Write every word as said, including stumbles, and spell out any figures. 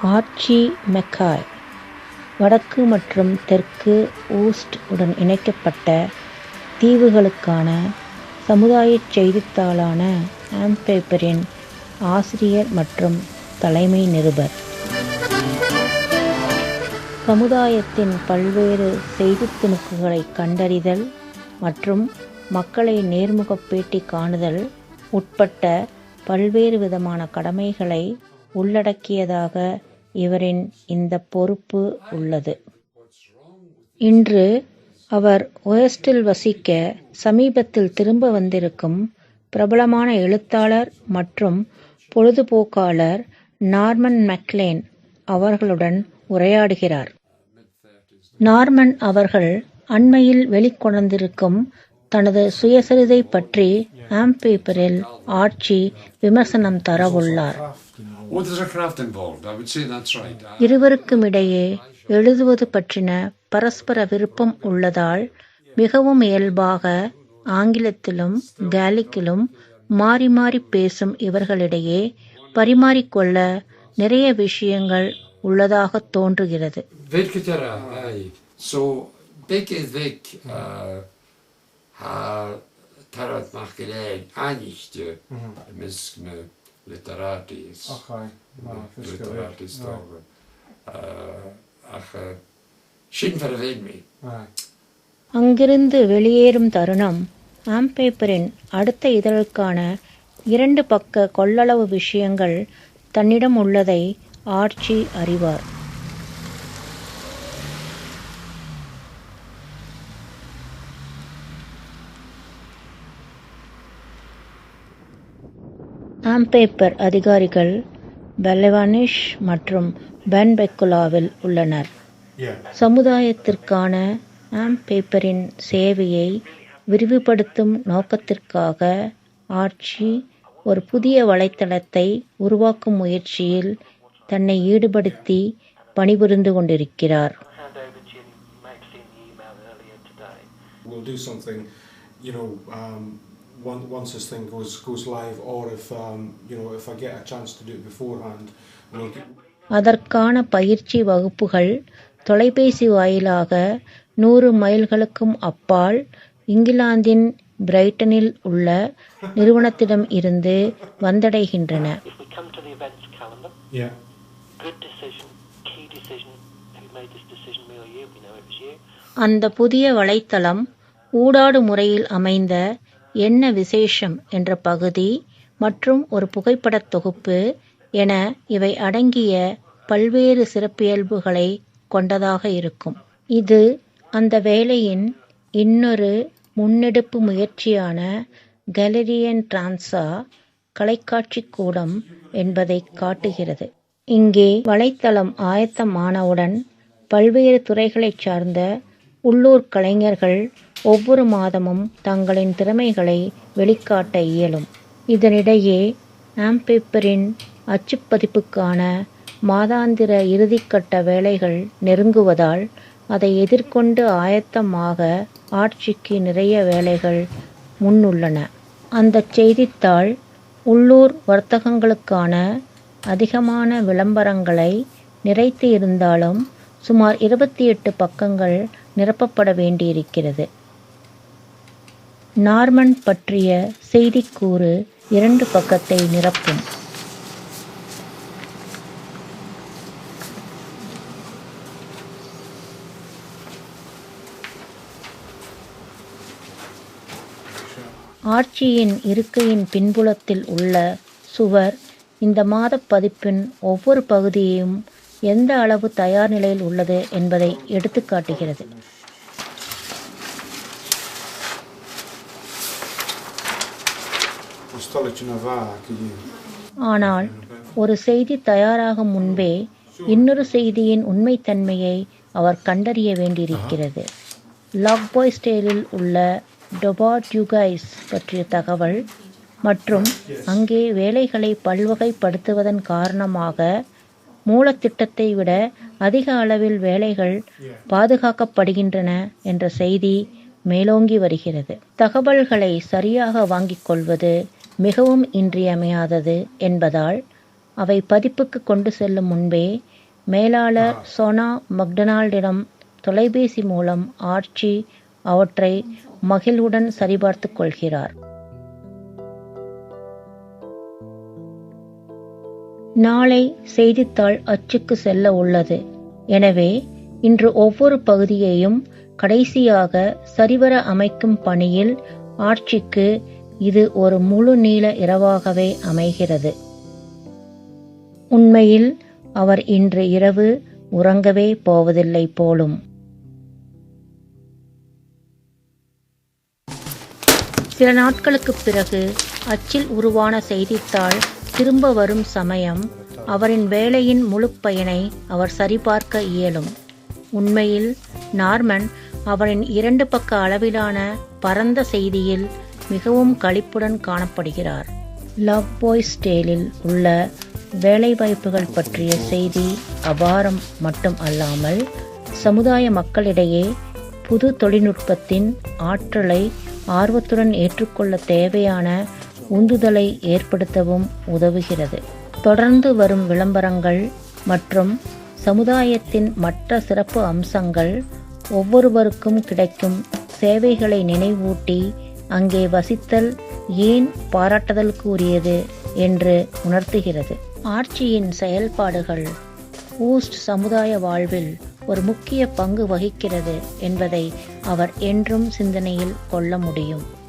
Arch McCoy, வடக்கு மற்றும் தெற்கு ஓஸ்ட் உடன் இணைக்கப்பட்ட தீவுகளுக்கான சமுதாய செய்தித்தாளான ஆம் பேப்பரின் ஆசிரியர் மற்றும் தலைமை நிருபர். சமுதாயத்தின் பல்வேறு செய்தித் துணுக்குகளை கண்டறிதல், மற்றும் மக்களை நேர்முக பேட்டி காணுதல் உட்பட்ட பல்வேறு விதமான கடமைகளை உள்ளடக்கியதாக இவரின் இந்த பொறுப்பு உள்ளது. இன்று அவர் ஓஸ்டில் வசிக்க சமீபத்தில் திரும்ப வந்திருக்கும் பிரபலமான எழுத்தாளர் மற்றும் பொழுதுபோக்காளர் நார்மன் மெக்லேன் அவர்களுடன் உரையாடுகிறார். நார்மன் அவர்கள் அண்மையில் வெளிக்கொணர்ந்திருக்கும் தனது சுயசரிதை பற்றி ஆம் பேப்பரில் ஆர்ச்சி விமர்சனம் தரவுள்ளார். Oh, there's a craft involved. I would say that's right. Uh, இருவருக்கும் இடையே எழுதுவது பற்றின பரஸ்பர விருப்பம் உள்ளதால், மிகவும் இயல்பாக ஆங்கிலத்திலும் காலிக்கிலும் மாறி மாறி பேசும் இவர்களிடையே பரிமாறிக்கொள்ள நிறைய விஷயங்கள் உள்ளதாக தோன்றுகிறது. Bheir gu dearbh, aye. So, beag is bheag, uh, tha Tormod MacIlleathain aithnichte am measg na litearrachd is Ach, aye, na mar, fios gu litearrachd is bheag, dòcha. Uh, ach, uh, sin far a bheil mi. Aye. அங்கிருந்து வெளியேறும் தருணம், ஆம் பேப்பரின் அடுத்த இதழுக்கான இரண்டு பக்க கொள்ளளவு விஷயங்கள் தன்னிடம் உள்ளதை ஆர்ச்சி அறிவார். ஆம் பேப்பர் அதிகாரிகள் பெலெவானிஷ் மற்றும் பென்பெக்குலாவில் உள்ளனர். Yeah. சமுதாயத்திற்கான ஆம் பேப்பரின் சேவையை விரிவுபடுத்தும் நோக்கத்திற்காக ஆர்ச்சி ஒரு புதிய வலைத்தளத்தை உருவாக்கும் முயற்சியில் தன்னை ஈடுபடுத்தி பணிபுரிந்து கொண்டிருக்கிறார். Hand over to you, you may have seen the email earlier today. We'll do something, you know, um, one, once this thing goes goes live, or if um, you know, if I get a chance to do it beforehand, we'll. அதற்கான பயிற்சி வகுப்புகள் தொலைபேசி வாயிலாக நூறு மைல்களுக்கும் அப்பால் இங்கிலாந்தின் பிரைட்டனில் உள்ள நிறுவனத்திடம் இருந்து வந்தடைகின்றன. If we come to the events calendar, Yeah. good decision, key decision. Who made this decision, me or you? We know it was you. அந்த புதிய வலைத்தளம், ஊடாடு முறையில் அமைந்த என்ன விசேஷம் என்ற பகுதி, மற்றும் ஒரு புகைப்படத் தொகுப்பு என இவை அடங்கிய பல்வேறு சிறப்பியல்புகளை கொண்டதாக இருக்கும். இது அந்த வேலையின் இன்னொரு முன்னெடுப்பு முயற்சியான கேலரியன் டிரான்சா கலைக்காட்சி கூடம் என்பதை காட்டுகிறது. இங்கே வலைத்தளம் ஆயத்தமானவுடன், பல்வேறு துறைகளைச் சார்ந்த உள்ளூர் கலைஞர்கள் ஒவ்வொரு மாதமும் தங்களின் திறமைகளை வெளிக்காட்ட இயலும். இதனிடையே, ஆம் பேப்பரின் அச்சுப்பதிப்புக்கான மாதாந்திர இறுதிக்கட்ட வேலைகள் நெருங்குவதால், அதை எதிர்கொண்டு ஆயத்தமாக ஆர்ச்சிக்கு நிறைய வேலைகள் முன்னுள்ளன. அந்த செய்தித்தாள், உள்ளூர் வர்த்தகங்களுக்கான அதிகமான விளம்பரங்களை நிறைத்து இருந்தாலும், சுமார் இருபத்தி எட்டு பக்கங்கள் நிரப்பப்பட வேண்டியிருக்கிறது. நார்மன் பற்றிய செய்திக் கூறு இரண்டு பக்கத்தை நிரப்பும். ஆர்ச்சியின் இருக்கையின் பின்புலத்தில் உள்ள சுவர் இந்த மாத பதிப்பின் ஒவ்வொரு பகுதியையும் எந்த அளவு தயார் நிலையில் உள்ளது என்பதை எடுத்துக்காட்டுகிறது. We're still a tune of that, could you? ஆனால், ஒரு செய்தி தயாராகும் முன்பே இன்னொரு செய்தியின் உண்மைத்தன்மையை அவர் கண்டறிய வேண்டியிருக்கிறது. லாக்பாய் ஸ்டேலில் உள்ள டொபா டியூ கைஸ் பற்றிய தகவல் மற்றும் அங்கே வேலைகளை பல்வகைப்படுத்துவதன் காரணமாக, மூலத்திட்டத்தை விட அதிக அளவில் வேலைகள் பாதுகாக்கப்படுகின்றன என்ற செய்தி மேலோங்கி வருகிறது. தகவல்களை சரியாக வாங்கிக் கொள்வது மிகவும் இன்றியமையாதது என்பதால், அவை பதிப்புக்கு கொண்டு செல்லும் முன்பே மேலாளர் சோனா மக்டொனால்டிடம் தொலைபேசி மூலம் ஆர்ச்சி அவற்றை மகிழ்வுடன் சரிபார்த்துக் கொள்கிறார். நாளை செய்தித்தாள் அச்சுக்கு செல்ல உள்ளது. எனவே, இன்று ஒவ்வொரு பகுதியையும் கடைசியாக சரிவர அமைக்கும் பணியில் ஆர்ச்சிக்கு இது ஒரு முழு நீள இரவாகவே அமைகிறது. உண்மையில், அவர் இன்று இரவு உறங்கவே போவதில்லை போலும். சில நாட்களுக்குப் பிறகு, அச்சில் உருவான செய்தித்தாள் திரும்ப வரும் சமயம், அவரின் வேலையின் முழு பயனை அவர் சரிபார்க்க இயலும். உண்மையில், நார்மன் அவரின் இரண்டு பக்க அளவிலான பரந்த செய்தியில் மிகவும் களிப்புடன் காணப்படுகிறார். லவ் பாய்ஸ் டேலில் உள்ள வேலைவாய்ப்புகள் பற்றிய செய்தி அபாரம் மட்டும் அல்லாமல், சமுதாய மக்களிடையே புது தொழில்நுட்பத்தின் ஆற்றலை ஆர்வத்துடன் ஏற்றுக்கொள்ள தேவையான உந்துதலை ஏற்படுத்தவும் உதவுகிறது. தொடர்ந்து வரும் விளம்பரங்கள் மற்றும் சமுதாயத்தின் மற்ற சிறப்பு அம்சங்கள் ஒவ்வொருவருக்கும் கிடைக்கும் சேவைகளை நினைவூட்டி, அங்கே வசித்தல் ஏன் பாராட்டுதலுக்கு உரியது என்று உணர்த்துகிறது. ஆர்ச்சியின் செயல்பாடுகள் ஹூஸ்ட் சமுதாய வாழ்வில் ஒரு முக்கிய பங்கு வகிக்கிறது என்பதை அவர் என்றும் சிந்தனையில் கொள்ள முடியும்.